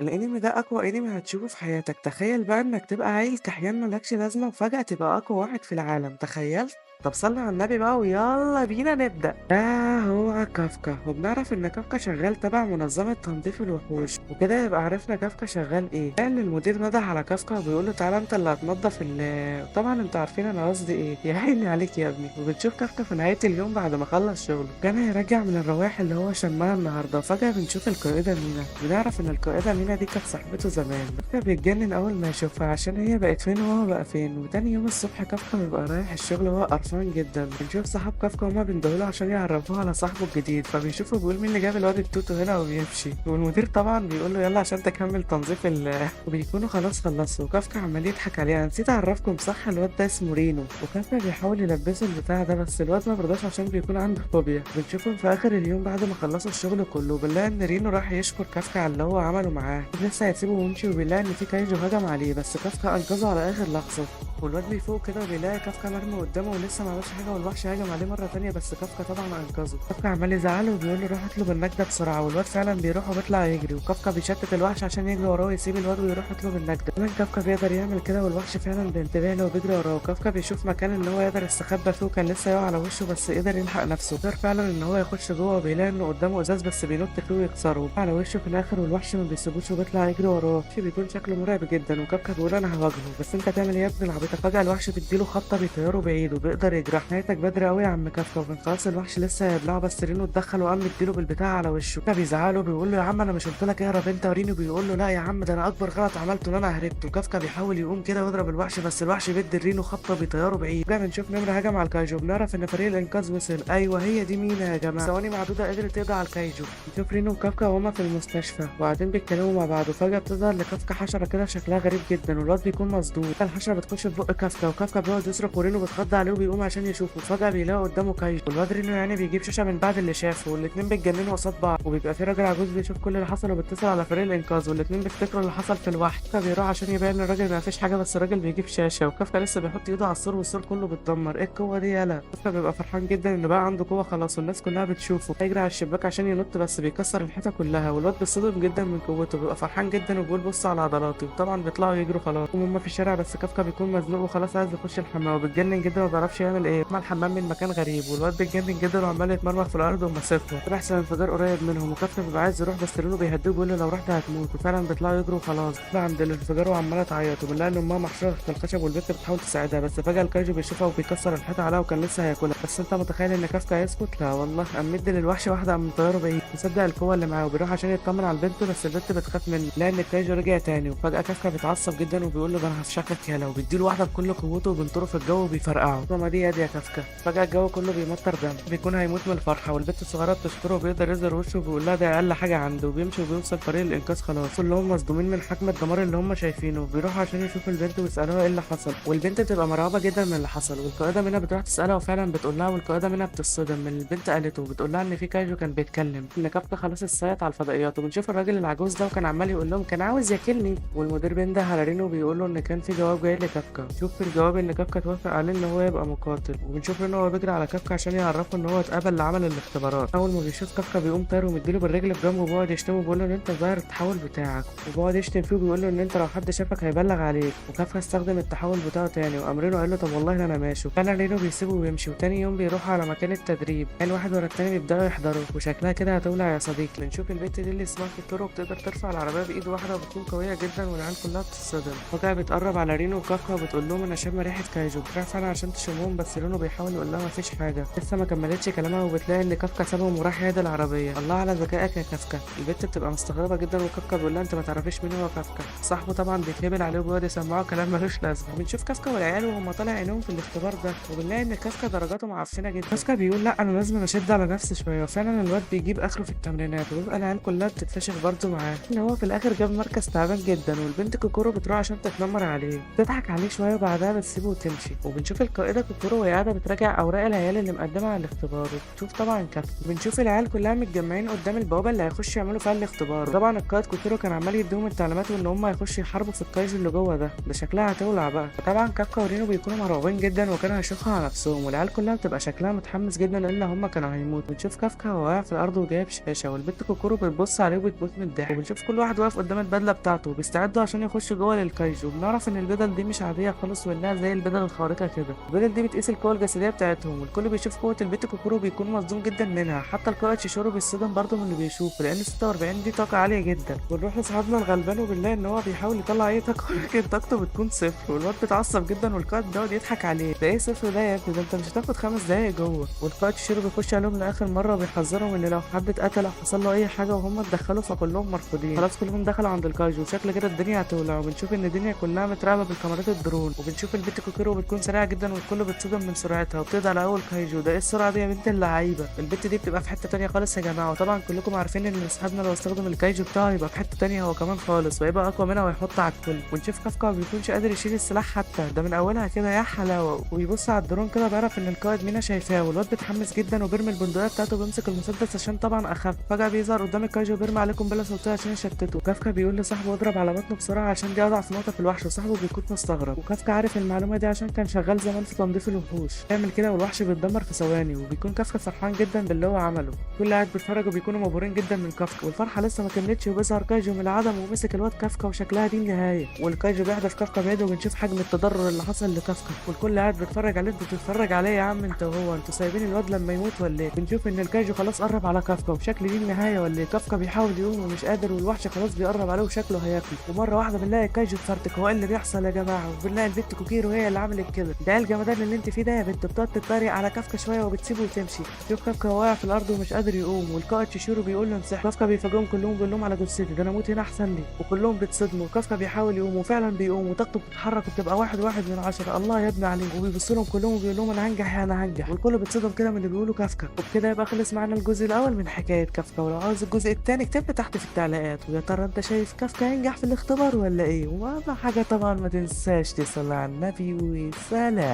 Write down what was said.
الانمي ده اقوى انمي هتشوفه في حياتك. تخيل بقى انك تبقى عيل كحيان مالكش لازمة وفجأة تبقى اقوى واحد في العالم. تخيلت؟ طب صلي على النبي بقى ويلا بينا نبدأ. ده هو كافكا، وبنعرف ان كافكا شغال تبع منظمة تنظيف الوحوش وكده، يبقى عرفنا كافكا شغال ايه. قال المدير نده على كافكا وبيقول له تعالى انت اللي هتنظف طبعا انتوا عارفين انا قصدي ايه، يا عيني عليك يا ابني. وبنشوف كافكا في نهاية اليوم بعد ما خلص شغله، كان هيرجع من الروايح اللي هو شمها النهارده. فجأة بنشوف القائدة مينا، بنعرف ان القائدة مينا دي كانت صاحبته زمان. كافكا بيتجنن اول ما يشوفها عشان هي بقت فين وهو بقى فين. وتاني يوم الصبح كافكا بيبقى رايح الشغل وهو قرفان جدا. بنشوف صاحب كافكا وهما بيندهوله عشان يعرفوه على صاحبه الجديد، فبيشوفه بيقول مين اللي جاب الواد التوتو هنا وبيمشي. والمدير طبعا بيقول له يلا عشان تكمل تنظيف وبيكونوا خلاص خلصوا، وكافكا عمال يضحك عليه. انا نسيت اعرفكم صح، الواد ده اسمه رينو. وكافكا بيحاول يلبسه البتاع ده بس الواد ما برضاش عشان بيكون عنده فوبيا. بنشوفهم في اخر اليوم بعد ما خلصوا الشغل كله، بنلاقي ان رينو راح يشكر كافكا على اللي هو عمله معاه. لسه هيسيبه ويمشي وبيلاقي ان في كايجو هجم عليه، بس كافكا انقذه على اخر لحظة. والواد بيفوق كده وبيلاقي كافكا مرمي قدامه ولسه ما عملش حاجة، والوحش هجم عليه مرة تانية بس كافكا طبعا انقذه. كافكا عمال يزعله وبيقول له روح اطلب النجده بسرعة، والواد فعلا بيروح وبيطلع يجري، وكافكا بيشتت الوحش عشان يجري وراه ويسيب الواد ويروح يطلب النجده. كمان كافكا بيقدر يعمل كده، والوحش فعلا بينتبه له وبيجري وراه. كافكا بيشوف مكان ان هو يقدر يستخبى فيه، وكان لسه يقع على وشه بس قدر يلحق نفسه. قدر فعلا ان هو يخش جوه وبيلاقي انه قدامه ازاز بس بينط فيه ويكسره على وشه في الاخر، والوحش ما بيسيبوش وبيطلع يجري وراه. الوحش بيكون شكله مرعب جدا، وكافكا بيقول انا هواجهه بس انت تعمل ايه يا ابن العبيطه؟ فجاة الوحش بيديله خبطه بيطيره بعيد وبيقدر يجرح. نهايتك بدري قوي يا عم كافكا. وكان خلاص الوحش لسه هيبلعه بس رينو اتدخل وقام مديله بالبتاع على وشه. كافكا بيزعله بيقول له يا عم انا مش قلت لك اهرب انت؟ ورينو بيقول له لا يا عم ده انا اكبر غلط عملته ان انا هربت. وكافكا بيحاول يقوم كده ويضرب الوحش بس الوحش بيدي رينو خبطه بيطيره بعيد. فجاة بنشوف نمر هجم على الكايجو، بنعرف ان فريق الانقاذ وصل. ايوه هي دي مينا يا جماعة، ثواني معدودة قدرت تقضي على الكايجو. نشوف رينو وكافكا وهما في المستشفى وقاعدين بيتكلموا مع بعض، وفجاة بتظهر لكافكا حشرة كده شكلها غريب جدا، والواد بيكون مصدوم. الحشرة بتخش في بق كافكا، وكافكا بيقعد يصرخ ورينو بيتخض عليه وبيقوم عشان يشوفه. فجاة بيلاقي قدامه كايجو، والواد رينو يعني بيجيب شاشة من بعد اللي شافه، والاتنين بيتجننوا قصاد بعض. وبيبقى في راجل عجوز بيشوف كل اللي حصل وبيتصل على فريق الانقاذ، والاتنين بيفتكروا اللي حصل في الوحش. كافكا بيروح عشان يبين للراجل ما فيش حاجة بس الراجل بيجيب شاشة، وكافكا لسه بيحط ايده على السور والسور كله بيتدمر. ايه القوة دي يالا؟ كافكا بيبقى فرحان جدا انه بقى عنده قوة خلاص، والناس كلها بتشوفه. هيجري على الشباك عشان ينط بس بيكسر الحيطة كلها، والواد بيتصدم جدا من قوته، بيبقى فرحان جدا وبيقول بص على عضلاتي. وطبعا بيطلعوا يجروا خلاص وهم في الشارع، بس كافكا بيكون مزنوق وخلاص عايز يخش الحمام، وبيتجنن جدا وما بيعرفش يعمل ايه. مع الحمام من مكان غريب، والواد بيتجنن جدا وعمال يتمرمغ في الارض ومسافه. بيحصل انفجار قريب منهم، وكافكا بيبقى عايز يروح بس رينو بيهديه وبيقول له لو رحت هتموت، وفعلا بيطلعوا يجروا خلاص. بيطلع عند الانفجار وعماله تعيط، وبنلاقي ان امها محشوره تحت الخشب والبنت بتحاول تساعدها، بس فجاة الكايجو بيشوفها وبيكسر الحيطة عليها وكان لسه هياكلها. بس انت متخيل ان كافكا هيسكت؟ لا والله، قام مدي للوحش واحدة قام مطيره بعيد. مصدق القوة اللي معاه وبيروح عشان يطمن على البنت، بس البنت بتخاف منه لان الكايجو رجع تاني. وفجاة كافكا بيتعصب جدا وبيقول له ده انا هفشخك يالا، وبيديله واحدة بكل قوته وبينطره في الجو وبيفرقعه. ما دي يد يا كافكا. فجاة الجو كله بيمطر دم، بيكون هيموت من الفرحة، والبنت الصغيرة بتشكره وبيقدر يظهر وشه وبيقول لها ده اقل حاجة عنده، وبيمشي وبيوصل فريق الانقاذ خلاص. كلهم مصدومين من حجم الدمار اللي هم شايفينه، وبيروحوا عشان يشوفوا البنت ويسالوها ايه اللي حصل، والبنت بتبقى مرعوبه جدا من اللي حصل. والقائده منها بتروح تسالها وفعلا بتقول لها، والقائده منها بتصدم من اللي البنت قالته وبتقول لها ان في كايجو كان بيتكلم ان كافكا خلاص السيط على الفضائيات. وبنشوف الراجل العجوز ده وكان عمال يقول لهم كان عاوز ياكلني، والمدير بينده على رينو وبيقول له ان كان في جواب جاي لكافكا. شوف في الجواب ان كافكا توافق عليه ان هو يبقى مقاتل، وبنشوف رينو هو بيجري على كافكا عشان يعرفه ان هو اتقبل لعمل الاختبارات. اول ما بيشوف كافكا بيقوم طاير ومديله بالرجل في جنبه وبيقعد يشتمه وبيقول له ان انت ظاهر التحول بتاعك، وبيقعد يشتم فيه وبيقول له ان انت لو حد شافك هيبلغ عليك. وكافكا استخدم التحول بتاعه تاني، وقام رينو قال له طب والله انا ماشي. فعلا رينو بيسيبه ويمشي. وتاني يوم بيروحوا على مكان التدريب، كان واحد ورا التاني بيبداوا يحضروا، وشكلها كده هتولع يا صديقي. بنشوف البنت دي اللي اسمها كيتورو بتقدر ترفع العربية بايد واحدة وبتكون قوية جدا، والعيال كلها بتتصدم. فجاة بتقرب على رينو وكافكا وبتقول لهم انا شامة ريحه كايجو. بتروح فعلا عشان تشمهم بس رينو بيحاول يقول لها مفيش حاجة، لسه ما كملتش كلامها وبتلاقي ان كافكا سابهم وراح يعدل العربية. الله على ذكائك يا كافكا. البنت بتبقى مستغربه جدا، وكافكا بيقول لها انت ما تعرفيش مين هو كافكا. صاحبه طبعا بيتهبل عليه وبيقعد يسمعه كلام ملوش لازمه. بنشوف كافكا والعيال وهم طالع عينهم في الاختبار ده، وبنلاقي ان كافكا درجاته معفنه جدا. كافكا بيقول لا انا لازم اشد على نفسي شوية، وفعلا الواد بيجيب اخره في التمرينات، وبيبقى العيال كلها بتتفشخ برضه معاه. ان هو في الاخر جاب مركز تعبان جدا، والبنت كوكورو بتروح عشان تتنمر عليه، تضحك عليه شوية وبعدها بتسيبه وتمشي. وبنشوف القائده كوكورو وهي قاعدة بتراجع اوراق العيال اللي مقدمه على الاختبار، وبتشوف طبعا كافكا. بنشوف العيال كلها متجمعين قدام البوابة اللي هيخشوا يعملوا فيها الاختبار. طبعا القائد كوكورو كان عمال يديهم التعليمات وان هم هيخشوا يحاربوا في الكايجو اللي جوه ده شكلها هتولع بقى. طبعا كافكا ورينو بيكونوا مرعوبين جدا وكانوا هيشوفها على نفسهم، والعيال كلها بتبقى شكلها متحمس جدا لان هم كانوا هيموتوا. بنشوف كافكا وهو واقع في الارض وجايب شاشة، والبنت كوكورو بتبص عليه وبتموت من الضحك. وبنشوف كل واحد واقف قدام البدلة بتاعته وبيستعدوا عشان يخشوا جوه للكايجو. وبنعرف ان البدل دي مش عادية خالص وانها زي البدل الخارقة كده. البدل دي بتقيس القوة الجسدية بتاعتهم، والكل بيشوف قوة البنت كوكورو بيكون مصدوم جدا منها، حتى القائد شيشورو بيتصدم برضه من اللي بيشوفه لان 46 دي طاقة عالية جدا. ونروح لصاحبنا الغلبان وبنلاقي ان هو بيحاول يطلع اي طاقة ولكن طاقته بتكون صفر، والواد بيتعصب جدا والقائد بيقعد يضحك عليه، ده ايه صفر ده يا ابني، ده انت مش هتاخد 5 دقايق جوه. والقائد شيشيرو بيخش عليهم لاخر مرة وبيحذرهم ان لو حد اتقتل او حصل له اي حاجة وهم اتدخلوا فكلهم مرفوضين. خلاص كلهم دخلوا عند الكايجو وشكل كده الدنيا هتولع. وبنشوف ان الدنيا كلها متراقبه بالكاميرات الدرون، وبنشوف البنت كوكيرو بتكون سريعة جدا والكل بيتصدم من سرعتها وبتقضي على اول كايجو. ده ايه السرعة دي يا بنت اللعيبة، البنت دي بتبقى في حتة تانية خالص يا جماعة. وطبعا كلكم عارفين ان اصحابنا لو استخدم الكايجو بتاعه يبقى في حتة تانية هو كمان خالص، ويبقى اقوى منها ويحط على الكل. ونشوف كافكا ما بيكونش قادر يشيل السلاح حتى ده من اولها كده يا حلاوة، ويبص على الدرون كده بيعرف ان القائد مينا شايفاه، والواد بيتحمس جدا وبيرمي البندقية بتاعته وبيمسك المسدس عشان طبعا اخف. فجاة بيظهر قدام الكايجو وبيرمي عليه قنبلة صوتية عشان يشتته. كافكا بيقول لصاحبه اضرب على بطنه بسرعة عشان دي اضعف نقطة في الوحش، وصاحبه بيكون مستغرب. وكافكا عارف المعلومة دي عشان كان شغال زمان في تنظيف الوحوش، بيعمل كده والوحش بيتدمر في ثواني، وبيكون كافكا فرحان جدا باللي هو عمله. كل قاعد بيتفرج وبيكونوا مبهورين جدا من كافكا، والفرحه لسه ما كملتش وبيظهر كايجو من العدم ومسك الواد كافكا وشكلها دي النهاية. والكايجو بيحدف كافكا بايده وبنشوف حجم التضرر اللي حصل لكافكا، والكل قاعد بيتفرج عليه. انتوا بتتفرج عليه يا عم انت وهو، انتوا سايبين الواد لما يموت ولا ايه؟ بنشوف ان الكايجو خلاص قرب على كافكا وشكل دي النهاية ولا ايه؟ كافكا بيحاول يقوم ومش قادر، والوحش خلاص بيقرب عليه وشكله هياكله. ومرة واحدة بنلاقي الكايجو اتفرتك. هو ايه اللي بيحصل يا جماعة؟ وبنلاقي البنت كوكيرو هي اللي عملت كده. ده ايه الجمدان اللي انت فيه ده يا بنت؟ بتقعد تتريق على كافكا شوية وبتسيبه وتمشي. شوف كافكا واقع في الارض ومش قادر يقوم، والقائد شيشورو بيقول له امسح. كافكا بيفاجئهم كلهم بيقول لهم على جثتي، ده انا اموت هنا احسن لي، وكلهم بيتصدموا. كافكا بيحاول يقوم وفعلا بيقوم وطاقته بتتحرك وبتبقى 1.1. الله يا ابني عليه. وبيبص لهم كلهم وبيقول لهم انا هنجح انا هنجح، والكل بيتصدم كده من اللي بيقولوا كافكا. وبكده يبقى خلص معانا الجزء الاول من حكاية كافكا. ولو عاوز الجزء الثاني اكتب لي تحت في التعليقات. ويا ترى انت شايف كافكا ينجح في الاختبار ولا ايه؟ واهم حاجة طبعا ما تنساش تصلي على النبي، وسلام.